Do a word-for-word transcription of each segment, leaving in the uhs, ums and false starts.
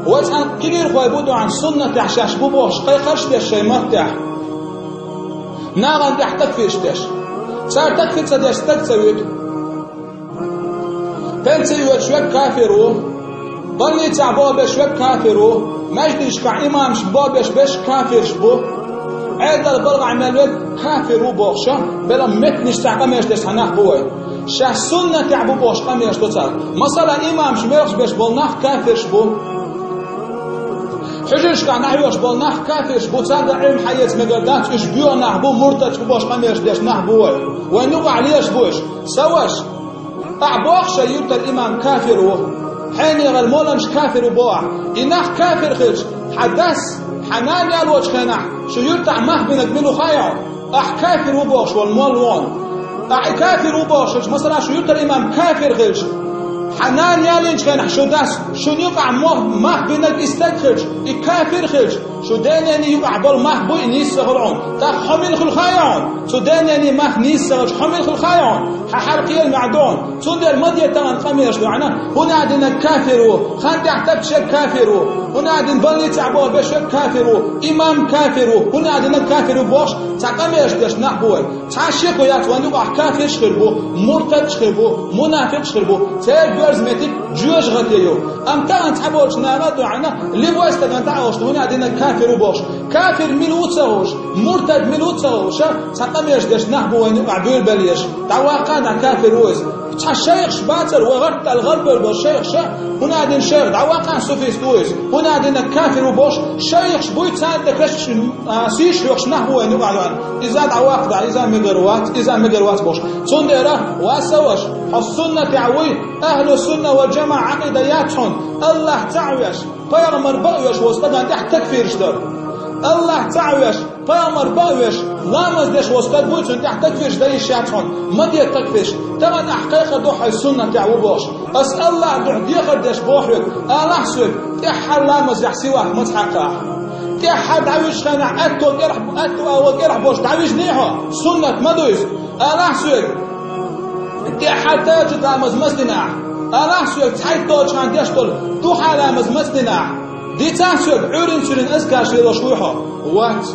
Вай цхьана кегийрхой бу дуьхьал суннатехь шаьш бу бохуш кхайкхарш деш шайн маттехь. Нахана тӀехь такфирш деш. Цара такфир ца деш стаг ца вуьту. Пенсий йоьдуш верг кафир ву. Больницехь болх беш верг кафир ву. Маьждигашкахь имамаш болх беш берш кафирш бу. Ӏедал балхахь мел верг кафир ву бохуш, белам меттанаш цхьа къамелаш деш цхьа нах бу вай. Шаьш суннатехь бу бохуш къамелаш до цара. Масала, имамаш мелхаш беш болу нах кафирш бу. Хьуьжаршкахь нах йоьдуш болу нах кафирш бу, царна Ӏилма хьаэца мегар дац, уьш боьха нах бу, муртадаш бу бохуш къамелаш деш нах бу вай. Вайн юкъахь лелаш бу уьш. Сан ваша, ахь боху шайн юьртара имам кафир ву. Хьенехара молланаш кафир ву боху ахь. И нах кафир хилча, хьан дас, хьан нана ялочу хенахь, шун юьртахь мах бинарг мила ву хаьий хьуна? Ахь кафир ву бохуш волу молла ву хьуна. Ахь и кафир ву бохуш хилча, масала, шун юьртара имам кафир хилча, хьан нана ялийначу хенахь шун дас, шуна юкъахь мо-, мах бинарг и стаг хилча, и кафир хилча, шун ден-ненан юкъахь болу мах буй и нийса ца хуьлу хьуна. ТӀаккха хьо мила хуьлу хаьий хьуна? Цу ден-ненан мах нийса ца хилча, хьо мила хуьлу хаьий хьуна? Хьан хьал кхел маьӀна ду хьуна? Цундела ма де тахана къамелаш дуьхьал, хӀунда аьлла динарг кафир ву, хан тӀехь тапча шерг кафир ву, хӀунда аьлла дина больницехь болх беш верг кафир ву, имам кафир ву, хӀунда аьлла динарг кафир ву бохуш, цхьа къамелаш деш нах бу вай. Цхьа шеко яц, вайн юкъахь кафирш хир бу, муртадш хир бу, мунафикъш хир бу, церан боьрза меттиг жоьжахате ю. Амма тахана цхьаболчу наха а дуьхьал, левой стагана дӀа а олуш, хӀунда аьлла динарг кафир ву бохуш. Кафир мила ву ца хууш, муртад мила ву ца хууш, цхьа къамелаш деш нах бу вайн юкъахь буьйлабелларш. ДӀаваккха нах, кафир ву иза. Цхьа шайхаш бацара, вай гӀаттал гӀарбевлла болу шайхаш, хӀунда аьлла дина шайх, дӀаваккха суфист ву иза, хӀунда аьлла дина кафир ву бохуш, шайхаш буй, царна тӀе кхечу, а, сийсаш хьоьхуш нах бу вайн юкъахь. Иза дӀаваккха, иза мегар вац, иза мегар вац бохуш. Цундела, ва сан ваша, хьо суннатехь вуй, ахьлу сунна вал джамаӀа Ӏакъида яц хьуна, АллахӀ цхьаъ веш, пайхамар бакъ веш волу стагана тӀехь такфирш дар. АллахӀ цхьаъ веш, пайхамар бакъ веш, ламаз деш волу стаг вуй, цунна тӀехь такфирш дан йиш яц хьуна. Ма де такфирш. Тахана ахь кхайкхар ду хьайн суннатехь ву бохуш. Ас АллахӀан дуьхьа дехар деш боху хьоьга. Алахь соьга, тӀаьххьара ламазехь сивак маца хьакха ахь? ТӀаьххьара дӀавижчу хенахь аьтто кӀелхь-, аьтто агӀор кӀелхь болуш дӀавижний хьо? Суннат ма ду иза. Алахь соьга, тӀаьххьара тахӀажжуд ламаз маца дина ахь? Алахь соьга, цхьайтта долчу хенахь деш долу духьа ламаз маца дина ахь? Дийцахь соьга, Ӏуьйрин суьйрин азкарш лелош вуй хьо? Вац.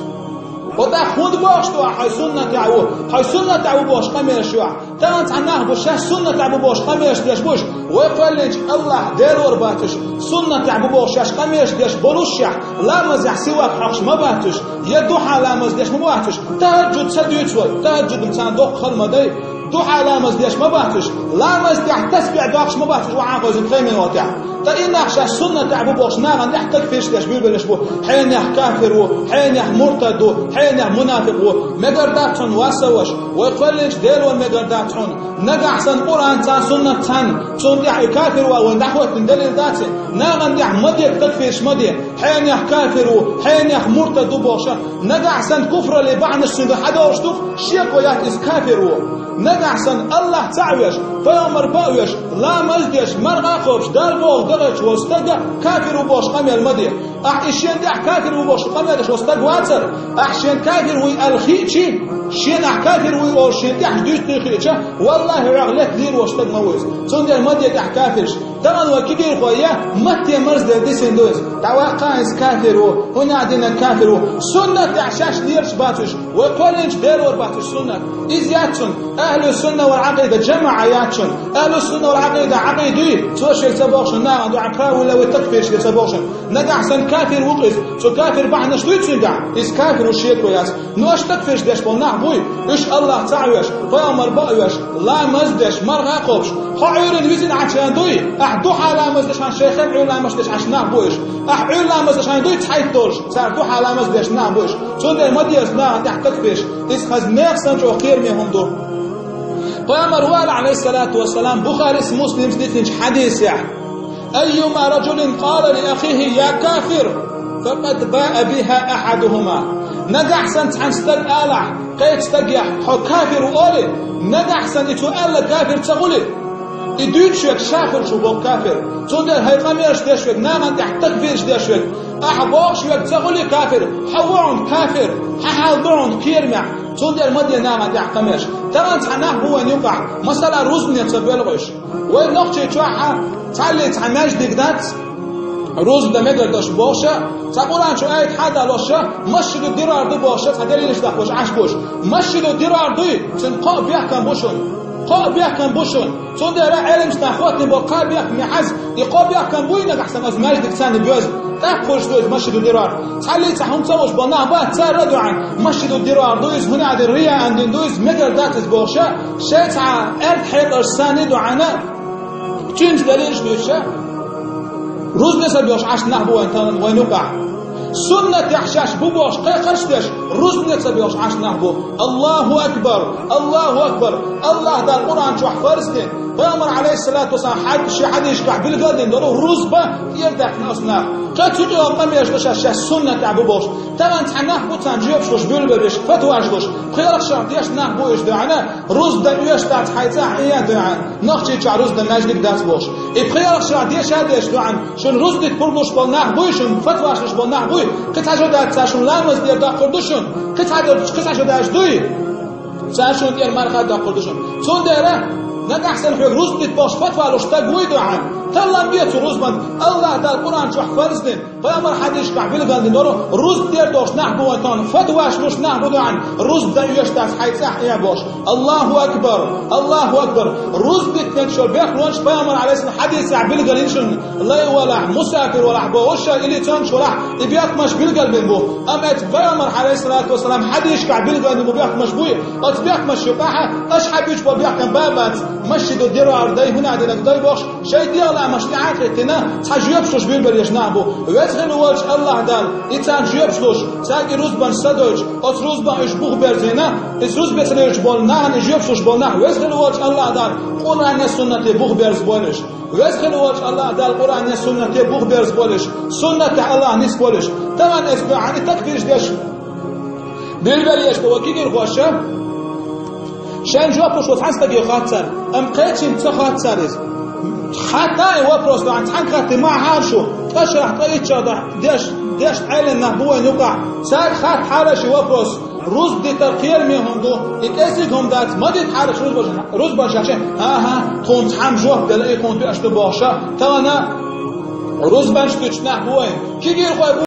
Хьо тӀаккха хӀунда бохуш ду ахь, хьайн суннатехь ву, хьайн суннатехь ву бохуш къамелаш ю ахь? Тахана цхьа нах бу, шаьш суннатехь бу бохуш къамелаш деш бу уьш. Вай кхоьллинчу АллахӀ Делора бац уьш, суннатехь бу бохуш шаьш къамелаш деш болушшехь, ламазехь сивак хьокхуш ма бац уьш, я духьа ламаз деш ма бац уьш, тахӀажжуд ца дуьйцу вай, тахӀажжуд царна доккха хала ма дай, духьа ламаз деш ма бац уьш, ламаз тӀехь тасбихь доккхуш ма бац уьш, вахьан хозина кхаймен ватехь. Ткъа и нах шаьш суннатехь бу бохуш нахана тӀехь такфирш деш буьйлабелларш бу, хьенех кафир ву, хьенех муртад ву, хьенех мунафикъ ву. Мегар дац хьуна, ва сан ваша, вай кхоьллинчу Делора мегар дац хьуна. Нагахь санна Къуръан цхьаъ, суннат цхьаъ, цунна тӀехь и кафир ву аьлла вайна дӀахӀоьттина далил дац, нахана тӀехь ма де такфирш, ма де, хьенех кафир ву, хьенех муртад ву бохуш. Нагахь санна куфраллин бахьанаш цуьнгара хьадовлуш ду-кх, шеко яц иза кафир ву. Нагахь санна АллахӀ цхьаъ веш, пайхамар бакъ веш, ламаз деш, марха а кхобуш, Далла бохург дан гӀерташ волу стаг кафир ву бохуш къамел ма де. Ахь и шена тӀехь кафир ву бохуш къамел деш волу стаг вацара, ахь шена кафир вуй аьлла хиъча, шена ахь кафир вуй олуш шена тӀехь дуьйцуш хиъча, валлахӀи, хьох летта лийр волу стаг ма ву иза. Цундела ма де тӀехь кафирш. Тахана вай кегийрхой я, матте марздер дисина ду иза. ДӀаваккха иза, кафир ву, хӀунда аьлла динарг кафир ву. Суннат тӀехь шаьш лелаш бац уьш, вай кхоьллинчу Делора бац уьш суннат. Иза яц цунна. Ахьлу сунна вал Ӏакъида джамаӀа яц шуна. Ахьлу сунна вал Ӏакъида Ӏакъида дуй, цо шега ца боху шуна, нахана дуьхьа кхоьллина вай такфирш де ца боху шуна. Нагахь санна кафир ву-кх иза, цу кафир бахьанаш дуй цуьнгахь, иза кафир ву, шеко яц. Ну, аша такфирш деш болу нах буй, уьш АллахӀ цхьаъ веш, пайхамар бакъ веш, ламаз деш, марха а кхобуш, хьо Ӏуьйранна визина Ӏачу хенахь дуй, ахь духьа ламаз деш хьан шайхем Ӏуьйра ламаз деш Ӏаш нах бу уьш. Ахь Ӏуьйра ламаз деш хьан дуй цхьайтта долуш, цара духьа ламаз деш нах бу уьш. Цундела ма деза нахана тӀехь такфирш, иза хаза нехан санна чӀогӀа кхераме хӀума ду. Пайхамар вала, Ӏалайхиссалату вассалам, Бухарис, Муслимс дитинчу хьадисехь: «Айюма раджулин къала ли ахихи я кафир, факъад баа биха ахьадухума». Нагахь санна цхьана стаг алахь, кхечу стагехь: «Хьо кафир ву», — олий, нагахь санна и цо аьлла кафир ца хуьлий, и дуьйцуш верг ша хуьлуш ву боху кафир. Цундела хӀай къамелаш деш верг, нахана тӀехь такфирш деш верг, Ахьа бохуш верг ца хуьлий кафир, хьо ву хьуна кафир, хьан хьал ду хьуна кхерамехь, цундела ма де нахана тӀехь къамеш. Тахана цхьа нах бу вайн юкъахь, масала, рузбане ца боьлхуш. Вайн Нохчийчохь цхьаллий цхьа маьждиг дац, рузба дан мегар долуш бохуша, цхьа Къуръан чу аят хьадалоша, масжиду дирар ду бохуша, цхьа далилаш дахкош Ӏаш боша. Масжиду дирар дуй, цуьнан кхоъ бехкам бу шуна. Кхоъ бехкам бу шуна. Цундела Ӏеламстан хӀоттийна болу кхаа бехкаме хьаьжча, и кхо бехкам буй нагахь санна оцу маьждиг царна боьзна. ТӀаккха хуьлуш ду иза масжиду дирар. Цхьаллий цхьа хӀума ца вуш болу нах бац, цара а ду хьуна, масжиду дирар ду иза, хӀунда аьлча рияан дина ду иза, мегар дац иза бохуша, шайн цхьа аьрда хьекъалш санна а ду хьуна, цуьнца далилаш дуьйцуша, рузбане ца боьлхуш Ӏаш нах бу вайн тахана вайн юкъахь. Суннатехь шаьш бу бохуш кхайкхарш а деш, рузбане ца боьлхуш Ӏаш нах бу. Аллаху акбар! Аллаху акбар! АллахӀ Дала Къуръан чохь фарз дина, Пайхамар, Ӏалайхиссалату вассалам, хьад-, шен хьадисашкахь билгал дина долу рузба тӀера даьккхина оцу наха. Ткъа цу тӀехь къамелаш ду шаьш, шаьш суннатехь бу бохуш. Тахана цхьа нах бу царна жоьпаш луш, буьйлаберш, фатваш луш, пхи-ялх шарахь деш нах бу уьш дуьхьана, рузба дан оьшуш дац хьайн цӀахь, Ӏен дуьхьана. Нохчийчохь рузба дан маьждиг дац бохуш. И пхи-ялх шарахь деш а деш дуьхьана, шуна рузба дита пурба луш болу нах буй, шуна фатваш луш болу нах буй, кхин цхьа жо дац цара, шуна ламаз дер доккхур ду шуна, кхин цхьа жо, кхин цхьа жо даьлча дуй? Цара шуна тӀера марха доккхур ду шуна. Цундела, нагахь санна хьоьга рузба дита бохуш фатва луш стаг вуй дуьхьана, таллам бе цу рузбан, АллахӀ Дала Къуръан чохь фарз дина, Пайхамар хьадисашкахь билгал дина долу, рузба тӀера дохуш нах бу вайн тахана, фатваш луш нах бу дуьхьана, рузба дан оьшуш дац хьайн цӀахь, Ӏен бохуш. Аллаху акбар! Аллаху акбар! Рузба дитинчу бехкамаш Пайхамар, Ӏалайхиссалам, хьадисехь билгал йина шуна, лай валахь, мусафир валахь бохуша, или цомгуш валахь, и бехкамаш билгал бина бу. Амма эцу Пайхамар, Ӏалайхиссалату вассалам, хьадисашкахь билгал дина бу бехкамаш буй, оцу бехкамаш юкъахь аша хьан буьйцуш болу бехкам бан а бац, масжиду дирар дай, хӀунда аьлча динарг дай бохуш, шайн дегӀан лаамаш тӀехьа а хӀиттина, цхьа жоьпаш луш билбеллаш нах бу. Веза хилла волчу АллахӀ Дала, и царна жоьпаш луш, цаьрга и рузбанаш са дойтуш, оцу рузбан уьш бух берзийна, иза рузбане ца лелаш болу нахана и жоьпаш луш болу нах, Веза хилла волчу АллахӀ Дала, Къуръане, суннате бух берзабойла уьш. Веза хилла волчу АллахӀ Дала, Къуръане, суннате бух берзабойла уьш. Суннатехь АллахӀ нисбойла уьш. Тахана эс дуьхьана и такбираш деш, билбеллаш бу вай кегийрхоша. Шайн жоп луш ву цхьана стаге хаттар, амма кхечуьнга ца хаттар иза. Хатта и вопрос дуьхьана цхьаьнга хатта ма хьара шу, ткъа шарахь, ткъа итт шарахь деш, дешна Ӏеламнах бу вайн юкъахь. Цаьрга хатта хьара ши вопрос. Рузба дитар кхераме хӀума ду, и кӀезиг хӀума дац, ма дита хьара шу рузбанаш, рузбанаш аьлча, хӀан-хӀа, тхуна цхьамма жоп делла, и тхуна тоьаш ду бохуша, тахана рузбанаш дуьтуш нах бу вайн. Кегийрхой бу